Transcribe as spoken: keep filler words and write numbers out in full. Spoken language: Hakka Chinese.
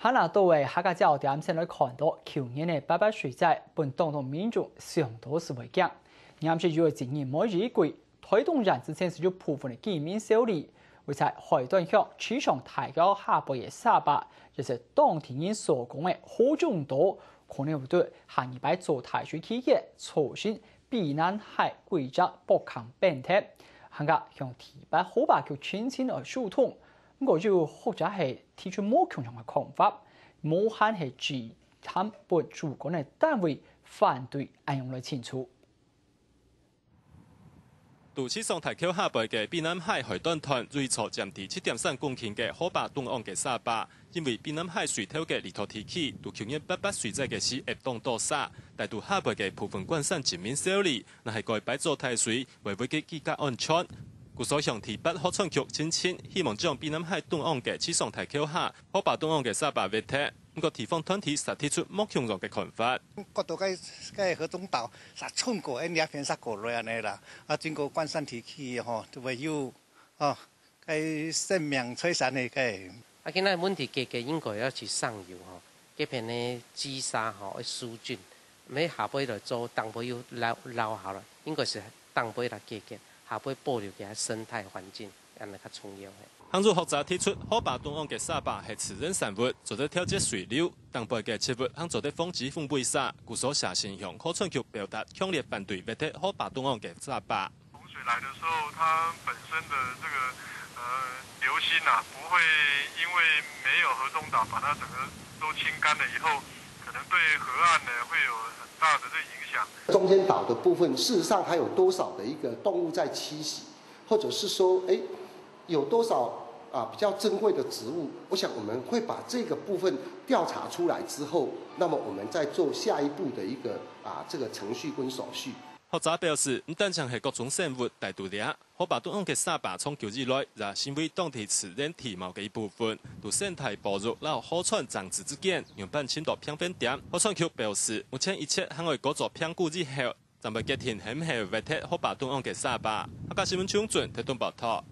還較多个客家焦點先來看到，舊年个八八水災分當多民眾想到就會驚。若毋係有个責任無依據，台東縣之前就有部分个居民受理，位在海端鄉池上大橋下背个沙壩，也係當地人所講个火種島，可能會對下禮拜做大水期間造成卑南溪規隻壆坑崩忒，還加向第八河壩區申請來疏通。毋過有學者係提出無共樣个看法，無限係指喊分主管个單位反對恁樣來清楚。 在池上大橋下背个卑南溪海端段，有一座佔地七點三公頃个河壩中央个沙壩，因為卑南溪水頭个離島地區，在舊年八八水災个時，會當多沙，大到下背个部分觀山居民受理，若係改擺做大水，會危及佢个安全。故所向第八河川局申請，希望將卑南溪中央个池上大橋下，河壩中央个沙壩挖忒。 毋過地方團體煞提出無共樣个看法。過到該，該河中島，煞穿過，恁這片煞過來恁呢啦。啊，經過觀山地區吼，就會有，哦，該生命財產个該。啊，今仔問題解決應該愛去上游吼，這片个積沙吼，愛疏浚，毋係下背來做，頂背又撈，撈好了，應該係頂背來解決，下背保留佢个生態環境，恁呢較重要嘿。 還有學者提出，河壩中央个沙壩係自然產物，做得調節水流，頂背个植物還做得防止風飛沙，故所謝先向河川局表達強烈反對挖忒河壩中央个沙壩。洪水來的時候，它本身的這個，呃，流心啊，不會因為沒有河中島把它整個都清乾了以後，可能對河岸呢會有很大的這個影響。中間島的部分，事實上還有多少的一個動物在棲息，或者是說，哎，有多少，啊，比較珍貴的植物，我想我們會把這個部分調查出來之後，那麼我們再做下一步的一個，啊，這個程序跟手續。學者表示，毋單淨係各種生物戴在這，河壩中央个沙壩長久以來，也成為當地自然地貌个一部分，在生態保育摎河川政策之間，仰般尋到平衡點。河川局表示，目前一切還愛過做評估以後，正會決定係毋係挖忒河壩中央个沙壩。客家新聞張俊，台東報導。